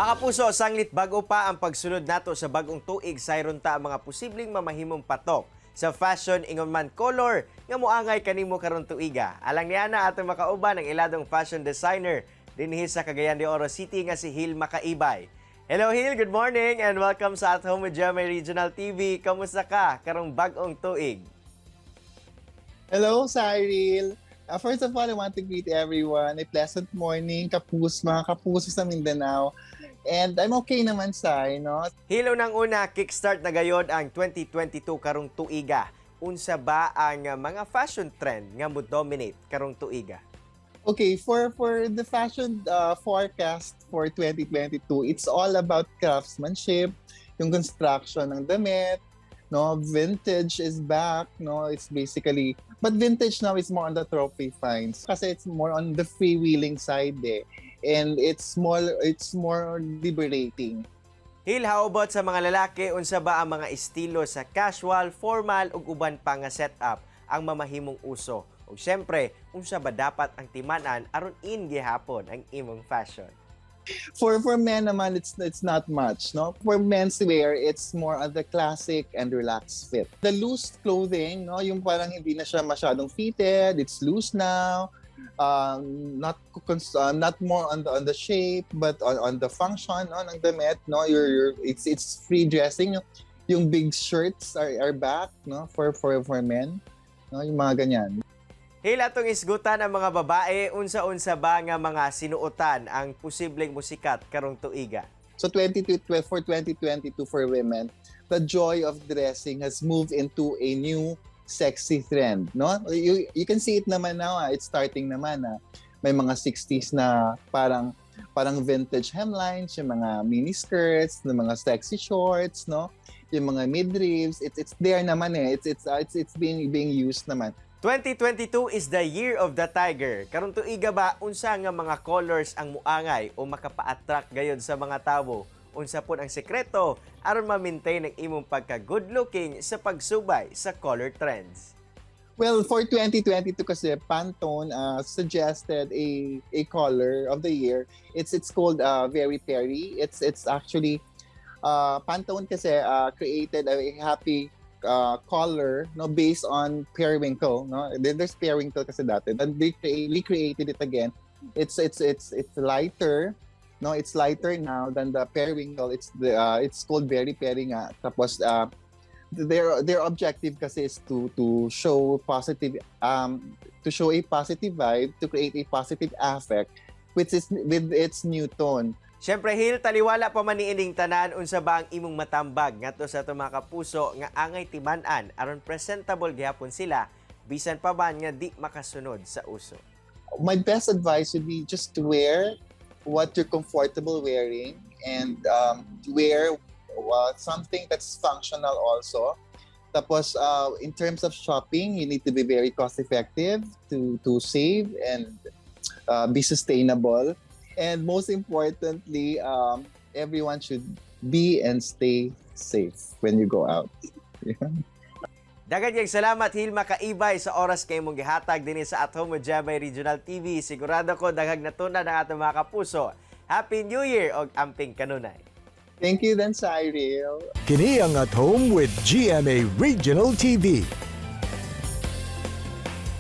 Mga kapuso, sanglit bago pa ang pagsulod nato sa bagong tuig, sayron ta ang mga posibleng mamahimong patok sa fashion, ingon man color nga moangay kanimo karon tuiga. Alang niana, atong makauban ang iladong fashion designer dinhi sa Cagayan de Oro City nga si Hil Makaibay. Hello Hil, good morning and welcome sa At Home with GMA Regional TV. Kamusta ka karong bag-ong tuig? Hello, Cyril. First of all, I want to greet everyone. A pleasant morning, mga kapuso sa Mindanao. And I'm okay naman, Sai, no? Hil, unang una, kickstart na gayod ang 2022 karong tuiga. Unsa ba ang mga fashion trend nga mo dominate karong tuiga? Okay, for the fashion forecast for 2022, it's all about craftsmanship, yung construction ng damit, no? Vintage is back, no? It's basically, but vintage now is more on the trophy finds kasi it's more on the freewheeling side eh. And it's more liberating. Hil, how about sa mga lalaki, unsa ba ang mga estilo sa casual, formal ug uban pa nga setup ang mamahimong uso? Ug syempre, unsa ba dapat ang timan-an aron in gihapon ang imong fashion? For men naman, it's not much, no? For menswear, it's more on the classic and relaxed fit. The loose clothing, no? Yung parang hindi na siya masyadong fitted, it's loose now. Not more on the shape but on the function, no, ng damit, no? You're it's free dressing. Yung big shirts are back, no, for men, no, yung mga ganyan. Hil, atong isgutan ang mga babae, unsa-unsa ba nga mga sinuotan ang posibleng musikat karong tuiga? So 2022 for 2022 for women, the joy of dressing has moved into a new sexy trend, no? You can see it naman now, ah. It's starting naman ah. May mga 60s na parang vintage hemlines, yung mga mini skirts, yung mga sexy shorts, no? Yung mga midriffs, it's there naman eh. It's being used naman. 2022 is the year of the tiger. Karon tuiga ba, unsa nga mga colors ang muangay o makapa-attract gayod sa mga tawo? Unsa pod ang sekreto aron ma-maintain ang imong pagka good looking sa pagsubay sa color trends? Well, for 2022 kasi, Pantone suggested a color of the year. It's called Very Peri. It's actually Pantone kasi created a happy color, no, based on periwinkle, no? There's periwinkle kasi dati. Then they recreated it again. It's lighter, no? It's lighter now than the periwinkle. It's called Very Peri nga. Tapos their objective kasi is to show a positive vibe, to create a positive affect which is with its new tone. Siyempre Hil, taliwala pa man niining tanan, unsa ba ang imong matambag ngadto sa atong mga kapuso nga angay timan-an aron presentable gihapon sila bisan pa man nga di makasunod sa uso? My best advice would be just to wear what you're comfortable wearing and wear something that's functional also. Tapos, in terms of shopping, you need to be very cost effective to save and be sustainable. And most importantly, everyone should be and stay safe when you go out. Yeah. Daghan kayong salamat, Hilma Kaibay, sa oras kay imong gihatag dinhi sa At Home with GMA Regional TV. Sigurado ko daghang natun-an ang atong mga kapuso. Happy New Year og amping kanunay. Thank you then, Cyril. Kini ang At Home with GMA Regional TV.